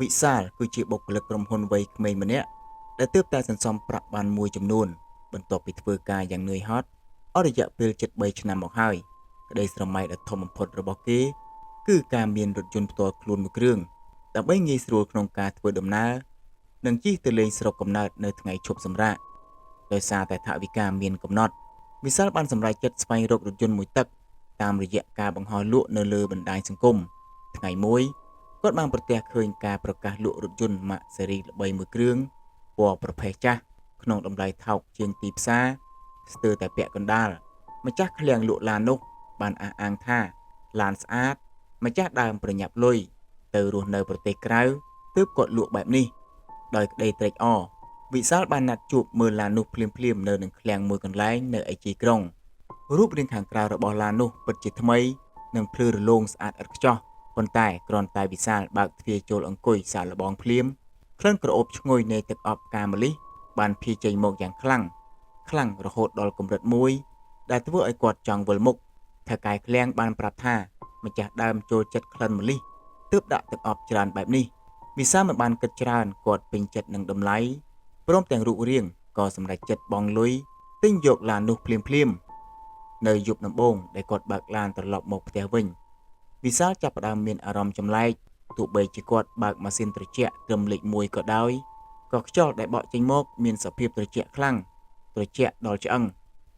វិសាលគឺជាបុគ្គលិកក្រុមហ៊ុនវ័យក្មេងម្នាក់ដែលទើបតែសន្សំប្រាក់បានមួយចំនួនបន្ទាប់ពីធ្វើការយ៉ាងនឿយហត់អស់រយៈពេលជិត3ឆ្នាំមកហើយក្តីស្រមៃដ៏ធំបំផុតរបស់គេគឺការមានរថយន្តផ្ទាល់ខ្លួនមួយគ្រឿងដើម្បីងាយស្រួលក្នុងការធ្វើដំណើរនិងជិះទៅលេងស្រុកកំណើតនៅថ្ងៃឈប់សម្រាកដោយសារតែថវិកាមានកំណត់វិសាលបានសម្រេចចិត្តស្វែងរករថយន្តមួយទឹកតាមរយៈការបង្ហោះលក់នៅលើបណ្ដាញសង្គមថ្ងៃមួយគាត់បានប្រទះឃើញការប្រកាសលក់រថយន្តម៉ាកស៊េរីល្បីមួយគ្រឿងពណ៌ប្រផេះចាស់ក្នុងតម្លៃថោកជាងទីផ្សារស្ទើរតែពាក់កណ្ដាលម្ចាស់ឃ្លាំងលក់ឡាននោះបានអះអាងថាឡានស្អាតម្ចាស់ដើមប្រញាប់លុយទៅរស់នៅប្រទេសក្រៅទើបគាត់លក់បែបនេះដោយក្តីត្រេកអរវិសាលបានណាត់ជួបមើលឡាននោះភ្លាមៗនៅនឹងឃ្លាំងមួយកន្លែងនៅឯជាយក្រុងរូបរាងខាងក្រៅរបស់ឡាននោះពិតជាថ្មីនិងភ្លឺរលោងស្អាតឥតខ្ចោះប៉ុន្តែគ្រាន់តែវិសាលបើកទ្វារចូលអង្គុយសាកល្បងភ្លាមក្លិនក្រអូបឈ្ងុយនៃទឹកអប់ផ្កាម្លិះបានភាយចេញមកយ៉ាងខ្លាំងខ្លាំងរហូតដល់កម្រិតមួយដែលធ្វើឲ្យគាត់ចង់វិលមុខថៅកែឃ្លាំងបានប្រាប់ថាម្ចាស់ដើមចូលចិត្តក្លិនម្លិះទើបដាក់ទឹកអប់ច្រើនបែបនេះវិសាលមិនបានគិតច្រើនគាត់ពេញចិត្តនឹងតម្លៃព្រមទាំងរូបរាងក៏សម្រេចចិត្តបង់លុយទិញយកឡាននោះភ្លាមៗនៅយប់ដំបូងដែលគាត់បើកឡានត្រឡប់មកផ្ទះវិញវិសាលចាប់ផ្ដើមមានអារម្មណ៍ចម្លែកទោះបីជាគាត់បើកម៉ាស៊ីនត្រជាក់ត្រឹមលេខ1ក៏ដោយក៏ខ្យល់ដែលបក់ចេញមកមានសភាពត្រជាក់ខ្លាំងត្រជាក់ដល់ឆ្អឹង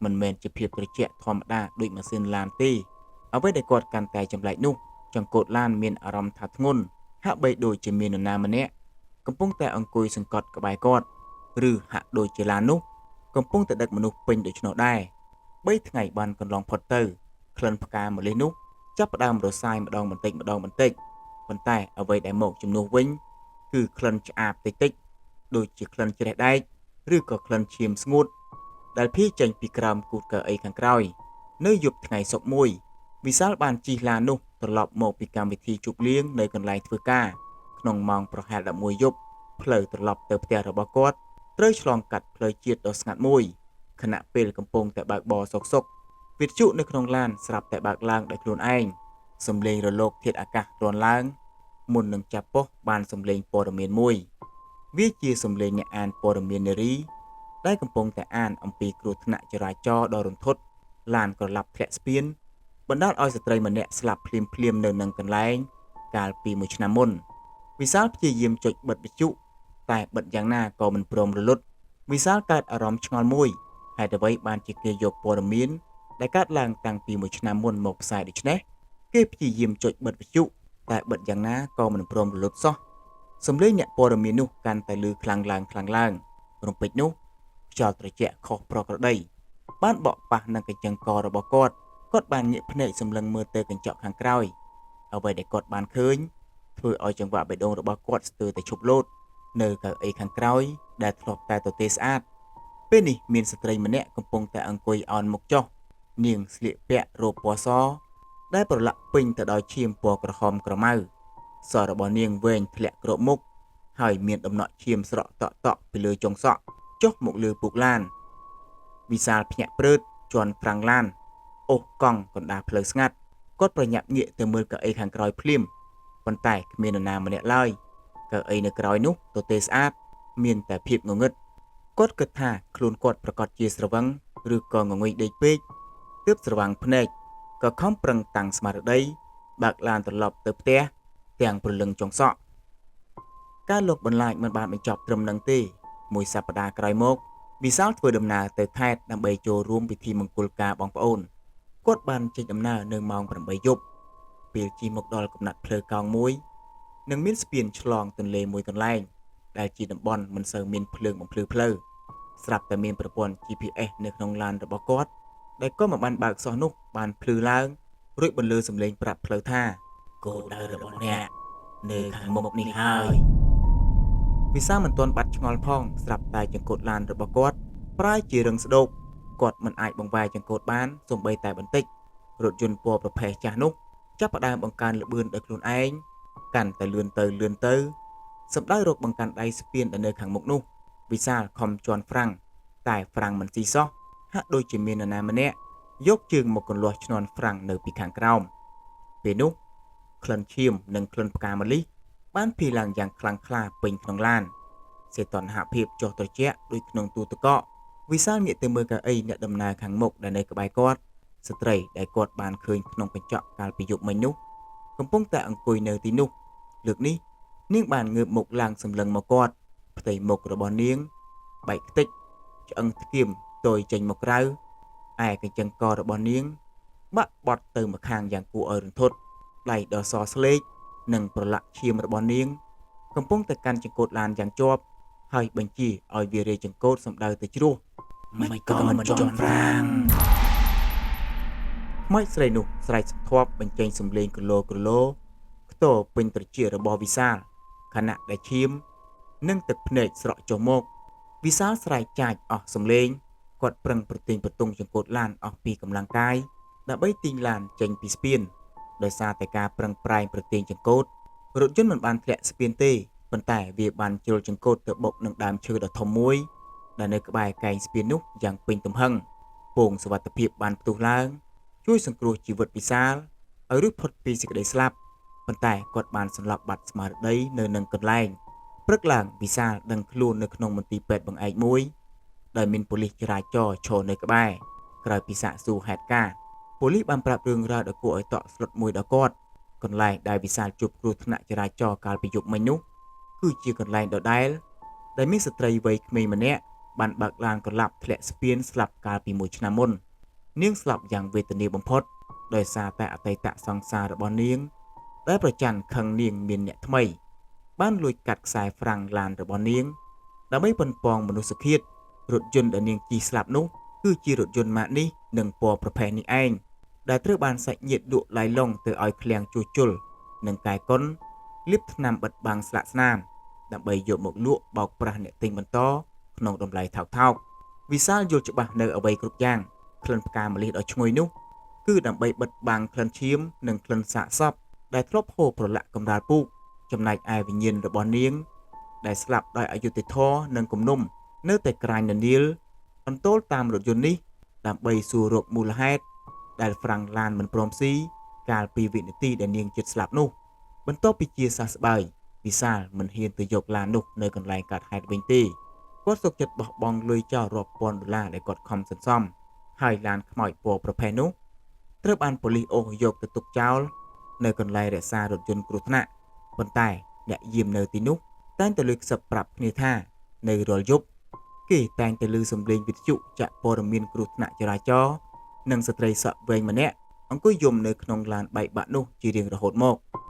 មិនមែនជាភាពត្រជាក់ធម្មតាដូចម៉ាស៊ីនឡានទេអ្វីដែលគាត់កាន់តែចម្លែកនោះចង្កូតឡានមានអារម្មណ៍ថាធ្ងន់ហាក់បីដូចជាមាននរណាម្នាក់កំពុងតែអង្គុយសង្កត់ក្បែរគាត់ឬហាក់ដូចជាឡាននោះកំពុងតែដឹកមនុស្សពេញដូច្នោះដែរ3ថ្ងៃបានកន្លងផុតទៅក្លិនផ្កាម្លិះនោះចាប់ផ្ដើមរសាយម្ដងបន្តិចម្ដងបន្តិចប៉ុន្តែអ្វីដែលមកជំនួសវិញគឺក្លិនឆ្អាបតិចតិចដូចជាក្លិនច្រេះដែកឬក៏ក្លិនឈាមស្ងួតដែលភាយចេញពីក្រោមគូទកៅអីខាងក្រោយនៅយប់ថ្ងៃសុក្រមួយវិសាលបានជិះឡាននោះត្រឡប់មកពីកម្មវិធីជប់លៀងនៅកន្លែងធ្វើការក្នុងម៉ោងប្រហែល11យប់ផ្លូវត្រឡប់ទៅផ្ទះរបស់គាត់ត្រូវឆ្លងកាត់ផ្លូវជាតិដ៏ស្ងាត់មួយខណៈពេលកំពុងតែបើកបរសុកសុកវិទ្យុនៅក្នុងឡានស្រាប់តែបើកឡើងដោយខ្លួនឯងសំឡេងរលកធាតុអាកាសរាន់ឡើងមុននឹងចាប់ប៉ុស្តិ៍បានសំឡេងព័ត៌មានមួយវាជាសំឡេងអ្នកអានព័ត៌មាននារីដែលកំពុងតែអានអំពីគ្រោះថ្នាក់ចរាចរណ៍ដ៏រន្ធត់ឡានក្រឡាប់ធ្លាក់ស្ពានបណ្ដាលឲ្យស្ត្រីម្នាក់ស្លាប់ភ្លាមៗនៅនឹងកន្លែងកាលពីមួយឆ្នាំមុនវិសាលព្យាយាមចុចបិទវិទ្យុតែបិទយ៉ាងណាក៏មិនព្រមរលត់វិសាលកើតអារម្មណ៍ឆ្ងល់មួយហេតុអ្វីបានជាគេយកព័ត៌មានដែលកើតឡើងតាំងពីមួយឆ្នាំមុនមកផ្សាយដូច្នេះគេព្យាយាមចុចបិទវិទ្យុតែបិទយ៉ាងណាក៏មិនព្រមរលត់សោះសំឡេងអ្នកព័ត៌មាននោះកាន់តែឮខ្លាំងឡើងខ្លាំងឡើងរំពេចនោះខ្យល់ត្រជាក់ខុសប្រក្រតីបានបក់ប៉ះនឹងកញ្ចឹងករបស់គាត់គាត់បានងាកភ្នែកសម្លឹងមើលទៅកញ្ចក់ខាងក្រោយអ្វីដែលគាត់បានឃើញធ្វើឲ្យចង្វាក់បេះដូងរបស់គាត់ស្ទើរតែឈប់លោតនៅកៅអីខាងក្រោយដែលធ្លាប់តែទទេស្អាតពេលនេះមានស្ត្រីម្នាក់កំពុងតែអង្គុយអោនមុខចុះនាងស្លៀកពាក់រ៉ូបពណ៌សដែលប្រឡាក់ពេញទៅដោយឈាមពណ៌ក្រហមក្រមៅសក់របស់នាងវែងធ្លាក់គ្របមុខហើយមានដំណក់ឈាមស្រក់តក់តក់ពីលើចុងសក់ចុះមកលើពូកឡានវិសាលភ្ញាក់ព្រឺតជន់ហ្វ្រាំងឡានអូសកង់កណ្ដាលផ្លូវស្ងាត់គាត់ប្រញាប់ងាកទៅមើលកៅអីខាងក្រោយភ្លាមប៉ុន្តែគ្មាននរណាម្នាក់ឡើយកៅអីនៅក្រោយនោះទទេស្អាតមានតែភាពងងឹតគាត់គិតថាខ្លួនគាត់ប្រកាសជាស្រវឹងឬក៏ងងុយដេកពេកទើបស្រវាំងភ្នែកក៏ខំប្រឹងតាំងស្មារតីបើកឡានត្រឡប់ទៅផ្ទះទាំងព្រលឹងចុងសក់ការលោកបន្លាចមិនបានបញ្ចប់ត្រឹមនឹងទេមួយសប្តាហ៍ក្រោយមកវិសាលធ្វើដំណើរទៅខេត្តដើម្បីចូលរួមពិធីមង្គលការបងប្អូនគាត់បានចេញដំណើរនៅម៉ោង8យប់ពេលជិះមកដល់កំណាត់ផ្លូវកោងមួយនិងមានស្ពានឆ្លងទន្លេមួយកន្លែងដែលជាតំបន់មិនសូវមានភ្លើងបំភ្លឺផ្លូវស្រាប់តែមានប្រព័ន្ធ GPS នៅក្នុងឡានរបស់គាត់ដែលក៏មិនបានបើកសោះនោះបានភ្លឺឡើងរួចបន្លឺសំឡេងប្រាប់ផ្លូវថាគោលដៅរបស់អ្នកនៅខាងមុខនេះហើយវិសាលមិនទាន់បាត់ឆ្ងល់ផងស្រាប់តែចង្កូតឡានរបស់គាត់ប្រែជារឹងស្ដោកគាត់មិនអាចបង្វែរចង្កូតបានសូម្បីតែបន្តិចរថយន្តពណ៌ប្រផេះចាស់នោះចាប់ផ្ដើមបង្កើនល្បឿនដោយខ្លួនឯងកាន់តែលឿនទៅលឿនទៅសម្ដៅរកបង្កាន់ដៃស្ពានដែលនៅខាងមុខនោះវិសាលខំជន់ហ្វ្រាំងតែហ្វ្រាំងមិនស៊ីសោះហាក់ដូចជាមាននរណាម្នាក់យកជើងមកកន្លាស់ឈ្នាន់ហ្វ្រាំងនៅពីខាងក្រោមពេលនោះក្លិនឈាមនិងក្លិនផ្កាម្លិះ បានភីឡើងយ៉ាងខ្លាំងក្លាពេញក្នុងឡានសីតុណ្ហភាពចុះត្រជាក់ដូចក្នុងទូទឹកកកវិសាលងាកទៅមើលកៅអីអ្នកដំណើរខាងមុខដែលនៅក្បែរគាត់ស្ត្រីដែលគាត់បានឃើញក្នុងកញ្ចក់កាលពីយប់មិញនោះកំពុងតែអង្គុយនៅទីនោះលើកនេះនាងបានងើបមុខឡើងសម្លឹងមកគាត់ផ្ទៃមុខរបស់នាងបែកខ្ទេចឆ្អឹងធ្គាមទយចេញមកក្រៅឯកញ្ចឹងករបស់នាងបាក់បត់ទៅម្ខាងយ៉ាងគួរឲ្យរន្ធត់ដៃដ៏សស្លេកនិងប្រឡាក់ឈាមរបស់នាងកំពុងតែកាន់ចង្កូតឡានយ៉ាងជាប់ហើយបញ្ជាឲ្យវារាយចង្កូតសម្ដៅទៅជ្រោះមិនក៏មិនជន់ហ្វ្រាំងខ្មោចស្រីនោះស្រែកសន្ធាប់បញ្ចេញសំឡេងក្រឡក្រឡខ្ទរពេញត្រចៀករបស់វិសាលខណៈដែលឈាមនិងទឹកភ្នែកស្រក់ចុះមកវិសាលស្រែកចាចអស់សំឡេងគាត់ប្រឹងប្រទាញប្រទង់ចង្កូតឡានអស់ពីកម្លាំងកាយដើម្បីទាញឡានចេញពីស្ពានដោយសារតែការប្រឹងប្រែងប្រទាញចង្កូតរថយន្តមិនបានធ្លាក់ស្ពានទេប៉ុន្តែវាបានជ្រុលចង្កូតទៅបុកនឹងដើមឈើដ៏ធំមួយដែលនៅក្បែរកែងស្ពាននោះយ៉ាងពេញទំហឹងពងសុវត្ថិភាពបានផ្ទុះឡើងជួយសង្គ្រោះជីវិតវិសាលឲ្យរួចផុតពីសេចក្តីស្លាប់ប៉ុន្តែគាត់បានសន្លប់បាត់ស្មារតីនៅនឹងកន្លែងព្រឹកឡើងវិសាលដឹងខ្លួននៅក្នុងមន្ទីរពេទ្យបង្អែកមួយដែលមានប៉ូលីសចរាចរណ៍ឈរនៅក្បែរក្រោយពីសាកសួរហេតុការណ៍ប៉ូលីសបានប្រាប់រឿងរ៉ាវដ៏គួរឲ្យតក់ស្លុតមួយដល់គាត់កន្លែងដែលវិសាលជួបគ្រោះថ្នាក់ចរាចរណ៍កាលពីយប់មិញនោះគឺជាកន្លែងដដែលដែលមានស្ត្រីវ័យក្មេងម្នាក់បានបើកឡានកន្លាប់ធ្លាក់ស្ពានស្លាប់កាលពីមួយឆ្នាំមុននាងស្លាប់យ៉ាងវេទនាបំផុតដោយសារតែអតីតសង្សាររបស់នាងដែលប្រច័ណ្ឌខឹងនាងមានអ្នកថ្មីបានលួចកាត់ខ្សែហ្វ្រាំងឡានរបស់នាងដើម្បីប៉ុនប៉ងមនុស្សឃាតរថយន្តដែលនាងជិះស្លាប់នោះគឺជារថយន្តម៉ាកនេះនិងពណ៌ប្រផេះនេះឯងដែលត្រូវបានសាច់ញាតិលក់ឡៃឡុងទៅឲ្យឃ្លាំងជួសជុលនិងកែកុនលាបថ្នាំបិទបាំងស្លាកស្នាមដើម្បីយកមកលក់បោកប្រាស់អ្នកទិញបន្តក្នុងតម្លៃថោកៗវិសាលយល់ច្បាស់នៅអ្វីគ្រប់យ៉ាងក្លិនផ្កាម្លិះដ៏ឈ្ងុយនោះគឺដើម្បីបិទបាំងក្លិនឈាមនិងក្លិនសាកសពដែលធ្លាប់ហូរប្រឡាក់កម្រាលពូកចំណែកឯវិញ្ញាណរបស់នាងដែលស្លាប់ដោយអយុត្តិធម៌និងគំនុំនៅតែក្រាញននៀលអន្ទោលតាមរថយន្តនេះដើម្បីសួររកមូលហេតុដែលហ្វ្រាំងឡានមិនព្រមស៊ីកាលពីវិនាទីដែលនាងជិតស្លាប់នោះបន្ទាប់ពីជាសះស្បើយវិសាលមិនហ៊ានទៅយកឡាននោះនៅកន្លែងកើតហេតុវិញទេគាត់សុខចិត្តបោះបង់លុយចោលរាប់ពាន់ដុល្លារដែលគាត់ខំសន្សំហើយឡានខ្មោចពណ៌ប្រផេះនោះត្រូវបានប៉ូលីសអូសយកទៅទុកចោលនៅកន្លែងរក្សារថយន្តគ្រោះថ្នាក់ប៉ុន្តែអ្នកយាមនៅទីនោះតែងតែលើកខ្សឹបប្រាប់គ្នាថានៅរាល់យប់គេតែងតែឮសំឡេងវិទ្យុចាក់ព័ត៌មានគ្រោះថ្នាក់ចរាចរណ៍និងស្ត្រីសក់វែងម្នាក់អង្គុយយំនៅក្នុងឡានបែកបាក់នោះជារៀងរហូតមក។